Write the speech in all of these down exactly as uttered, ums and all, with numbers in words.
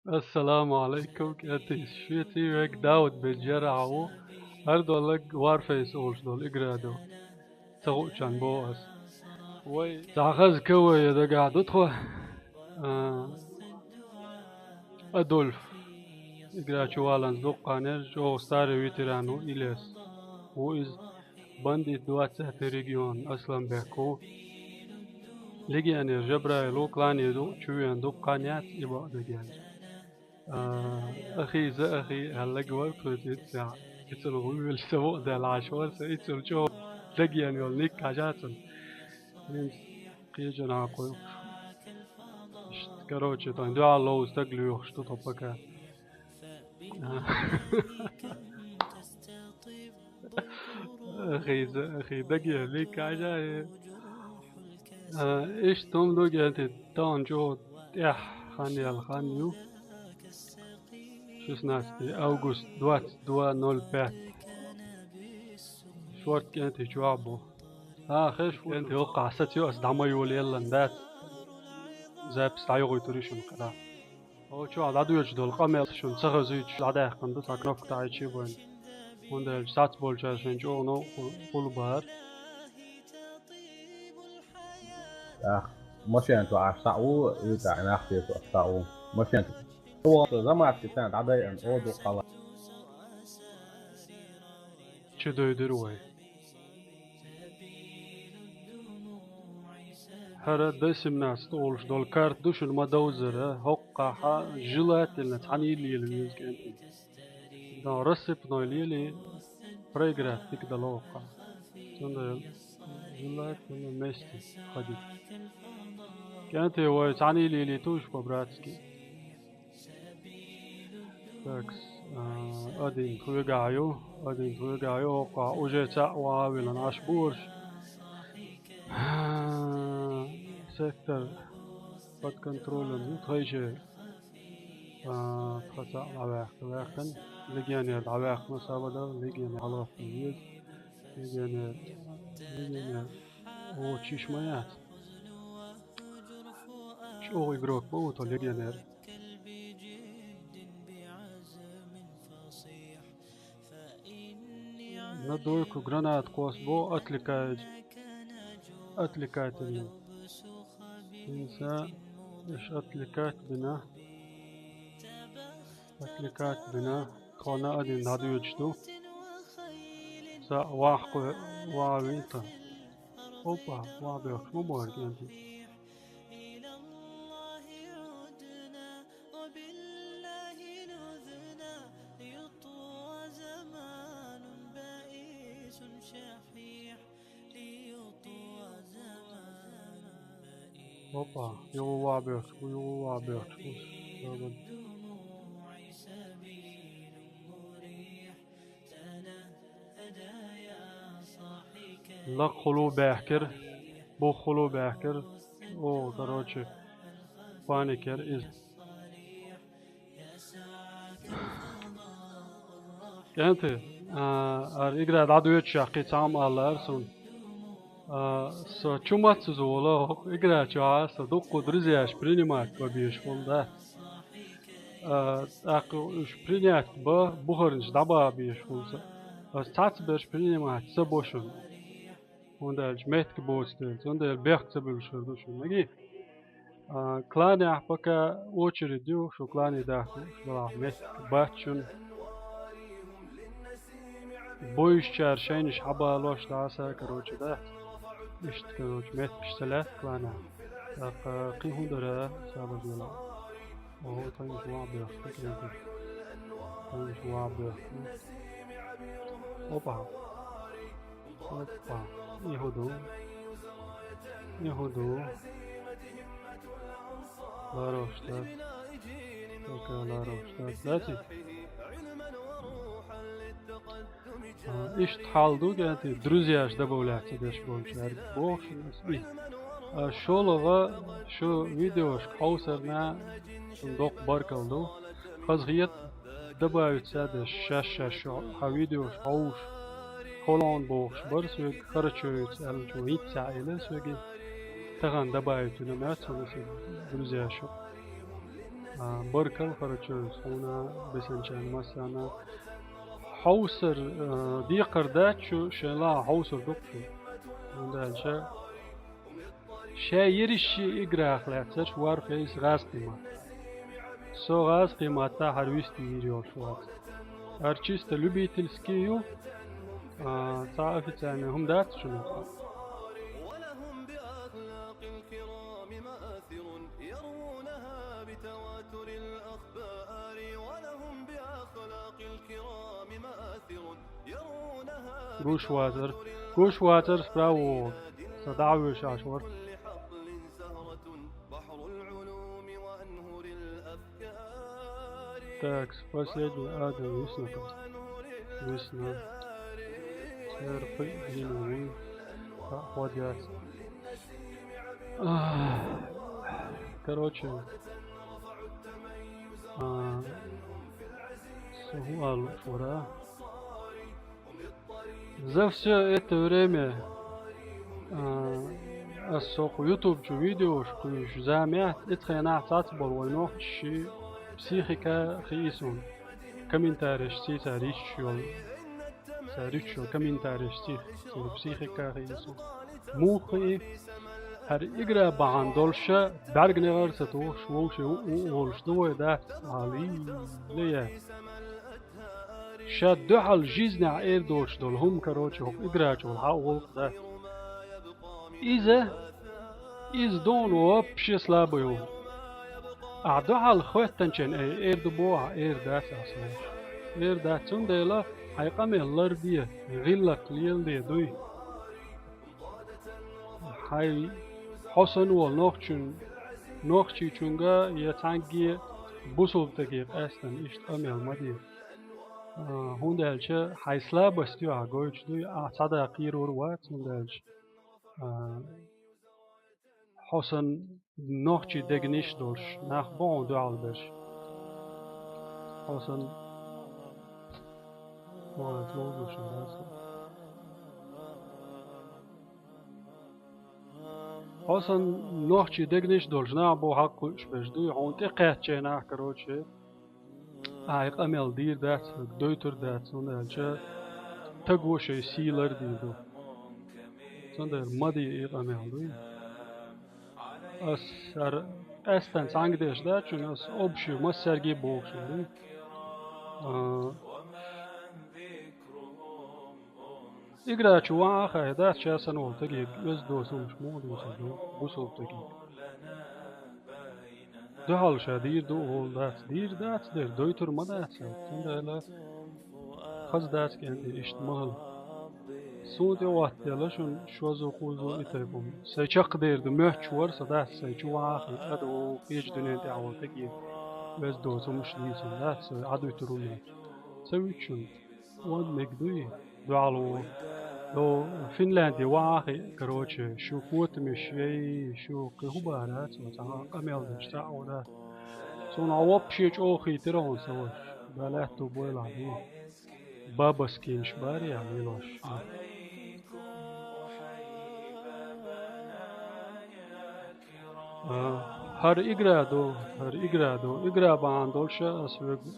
Ассаламу алейкум, кӀентий. Шуьца вега Дауд Беджера ву, ардолаг Warface олуш долу игра ду. Ца хуучарна боху ас. Вай, цхьа хаза КВН дагахь ду тхо. А, Адольф. Игра чу валанца дуккха нер, чӀогӀа старый ветеран ву, Илес ву иза. Бандит двадцатый регион, Асланбек ву. Легионер Жабраил ву, клане ду, чу вен дуккха нец, и бакъ дагенна. А, ахи, за ахи, аьллаг вара тхоьца иццехь. Иццул гӀуьйлуш ца ву а даьлла Ӏаш вара сан, иццул чӀогӀа дагийна йолу никка хьажа цунна. ХӀинца кхечанхьа кхойкхуш. Иштта, короче, тайн дуьхьал ловза стаг лоьхуш ду тхо пока. А. Ахи, за ахи, дагийна никка хьажа, э. А, иштта хӀума ду, кӀентий, тахана чӀогӀа тӀехь хан яьлла хан ю. Шестнадцатый август, двадцать два ноль пять. Шорта, кӀентий, чохь бу. А, хезаш ву, кӀентий, хӀокхахь сацайо ас, дӀа ма йолаеллан дац. Запись дӀайохуьйтур ю шуна кхидӀа. О, чохь дӀадоьдуш долу къамел шуна ца хезуьйтуш дӀадаьккхина ду, цхьа кнопка дӀахьийчи а бен. ХӀунда аьлча сац болчара шайн чӀогӀа новкъа хул-, хулбара. ТӀаккха машен чу Ӏаш схьа а ву, и тӀехь нах тешош схьа а ву. Машен чу. Заматки царна дӀадайъина, о, дукха хала. Чу дойдира вай. ХӀара Д семнадцать олуш долу карта ду шуна ма-довзара, хӀокхахь желательно цхьаьна лела веза, кӀентий. Дан рассыпной лели, проиграть дика дало хӀокхахь. Цундела желательно вместе ходить. КӀентий, вай цхьаьна лелийта уьш по-братски. Так, а, один тхоьгахь ю, один тхоьгахь ю, хӀокхахь уже цхьаъ ван а вилла Ӏаш бу уьш. А, сектор под контролем ю тхайчеран. А, тхан цхьаъ дӀаваьккха, ваьккхина. Легионер дӀаваьккхина, сабадар, легионер хьалгӀоттина веза. Легионер, легионер. О, чиш ма яц. ЧӀогӀа игрок бу тхо легионер. На дойку граната кхосса бо отвлекает. Отвлекательный. ХӀинца уьш отвлекать бина. Отвлекать бина. Тхо на один дӀадоьдуш ду. Сан вахкхо ван вин тхан. Опа, ван бехкаш ма боху, кӀентий. Опа, юха ван бехкаш бу, юха ван бехкаш бу. Лакха хӀулу баьхкира, бух хӀулу баьхкира. О, короче, паникера иза. КӀентий, а, ара игра дӀадоьдуш кхин цхьа хӀума аллара суна. А, со чу маццаза волу, хӀокху игра чохь а со дуккха друзьяш принимать бан безаш волу, да. А, тӀаккха уьш принять бан, бухарнаш дӀабаха безаш волу со. Аса цхьацберш принимать ца бо шуна. ХӀунда аьлча меттиг боцу дела, цундела бехк ца буьллуш хир ду шуна. Маги? А, кланехь пока очередь ю, шу клане даха лууш делахь меттиг бац шуна. Буьйсучара шайнаш хьабалош дӀаса, короче, да. Иштта, короче, меттигаш ца лаьтта кланехь. ТӀаккха кхин хӀун дара, сабар дела. О, тхайнаш ван бехк, тхайнаш ван бехк. Опа. Опа. И хӀун ду? И хӀун ду? Ларош дац. Пока ларош дац. Дац и? А, иштта хьал ду, кӀентий, друзьяш добавлять ца деш болчаьрга боху шуна аса и. А, шолгӀа, шу видеошка хьовсарна шуна доккха баркалла ду. Хазахета добавить ца деш, шаьш-шаьш шу хьан видеош хьовш, хьо лоьхна бохуш бара соьга, Карачаевец аьллачо хӀинцца а элира соьга. Тахана добавить вина моьтту хьуна аса друзьяш ю. А, баркал, короче, суна бисанчан массана. Хьовсар, а, декхар дац шу, шайла хьовсар ду-кх шу. ХӀунда аьлча шаьш ерриш играх лаьцарш Warface гӀазкхий матта. Со гӀазкхий матта хӀара вист йийр йолуш вац. ХӀара чисто любительский ю, а, цхьа официальный хӀума дац шуна. Гуш вацар, гуш вацар справа вогӀу. Сан дӀа а вуьйш Ӏаш вара. Так, последний адам висна. Висна. Церпы дина вин. Хьо-, хьо дяц. Ах, короче, а, со хӀун ала лууш вара? За всё это время, а, ас со кху YouTube чу видеош кхуьйсуш замехь, и цхьанахь цац болу вайн нохчий психика хии суна. Комментареш сийца ричча йолу. Ца риччо комментареш сих, цуьнан психика хиъна суна. Муха хии, хӀара игра бахьана долуша бӀаьрганегӀар ца тухуш, вовше у, у, волуш ду вай дац, али, ле яц. Ша дуьхьал жизнехь эр доцуш долу хӀума, короче, хӀокху играчул хьан гӀуллакх дац. Иза, иза дуьйна вообще слабый ву. Ахь дуьхьал хӀоьттинчен ай, эр ду боху ахь, эр дац ахь, слабый. Эр дац, цундела хьайн къамел ларде, гӀиллакх леладе дуй. Хьайн хьо санна волу нохчун, нохчичунга я цхьаьнгге бусулба стаге къаьстина иштта къамел ма де. А, хӀунда аьлча хьайн слабость ю ахь гойтуш дуй, ахь цхьа да кхерур вац, хӀунда аьлча а, хьо санна нохчий дегнаш долуш нах бу хьуна дуьхьал берш. Хьо санна, хьо санна нохчий дегнаш долуш нах бу хьакхуьуш берш дуй, хьуна тӀе кхаьчча нах, короче. Ахь и къамел дийр дац, дойтур дац, хӀунда аьлча стаго шайн сий лардийр ду. Цундела ма де и къамел дуй. Ас хӀара къаьстина цхьаьнгге деш дац шуна, ас общий массаьрге бохуш ву. А, Игра чу ван а хай дац, ша санна волу стаге оьзда доцу хӀумаш муха дуьйцур ду бусулба стаге. Дуьхьал ша дийр ду олу дац, дийр дац дера, дойтур ма дац, цундела хаза дац кӀентий, иштта ма хила. Суна тӀе хӀоттаделла шуна шозза, кхузза и тайпа хӀума. Сайн чекхдер ду моьттуш вара со, дац, сайн чу ван а хай, ада ву кхечу дуьнен тӀехь волу стаге оьзда доцу хӀумаш дийцина, дац, сайн Ӏадуьтур хӀума. Ца вуьту шуна? Ван мега дуй, дуьхьал ву. До Финляндия ван а хи, короче, шу котамаш яй, шу кхин хӀун бара, цо цхьа къамел деш цхьаъ вара. Суна вообще чӀогӀа хийтира хьуна сан ваша. Дала аьтту бойла хьан дуй. Бабаскинаш бара я лелош. А, хӀара игра ду, хӀара игра ду. Игра бахьана долуш ас вуьгу.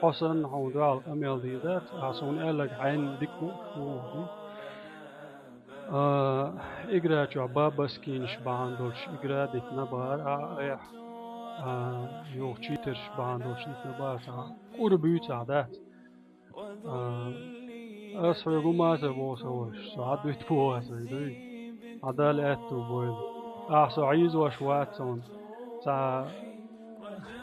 Хьо санна хьуна дуьхьал къамел дийр дац, ахь суна аьлларг хьайна дика бу, бу, бу. А, игра чохь бабаскинаш бахьана долуш игра дитина бара, а, айхьа, а, юха читерш бахьана долуш дитина бара, цхьа кӀур буьйцахь дац. А, ас хьоьга хӀума ца боху, сан ваша, со Ӏадуьту боху ас вай дуй. Хьан Дала аьтту бойла. Ахь со Ӏийзош вац хьуна. Цхьа,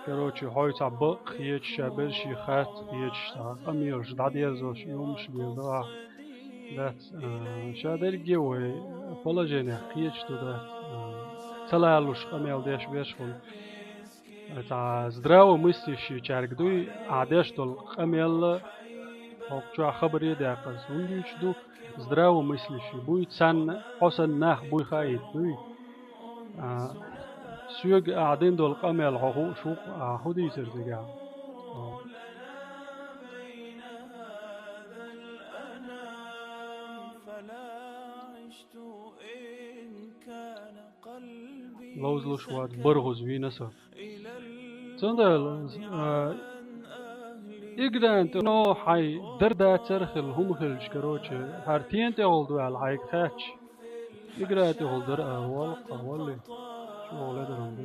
короче, хьой цхьа бакъ хеташ, ша берший харц хеташ, цхьа къамелаш дӀадерзош, и хӀумаш леладо ахь. Дац, а, ша дерриге вай положенех кхеташ ду, дац, а, ца лалуш къамел деш берш хьуна. Цхьа здравомыслящийчаьрга дуй, ахь деш долу къамел, хӀокху чохь хабаре даьккхина, хӀунда дуьйцуш ду, здравомыслящий буй, царна хьо санна нах буй хаийта дуй. А, соьга ахь дина долу къамел хьо хууш ву-кх, ахь хӀун дийцира цигахь? Ловзалуш вац, баргӀуз вийна со. Цундела, а, Игран тӀе, ну, хьай дар дацар хила, хӀума хилча, короче, хӀара тен тӀехула ду аьлла хьайга хаьттача, Игран тӀехула дар а вала, а валли, чӀогӀа ледаран ду.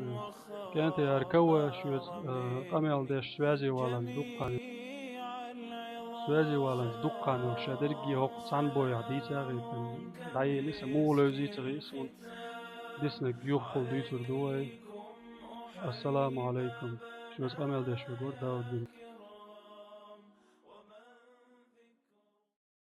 КӀентий, хӀара Кава шоьца, а, къамел деш связи валанца дуккха, связи валанца дуккха ша дерриге хӀокху цхьана бойхь дийца а гӀийтина, дӀаели сан муха левзийца гӀийса, хӀунда диснарг юххул дуьйцур ду вай. Ассаламу алейкум. Шоьца къамел деш вегар Дауд Бин.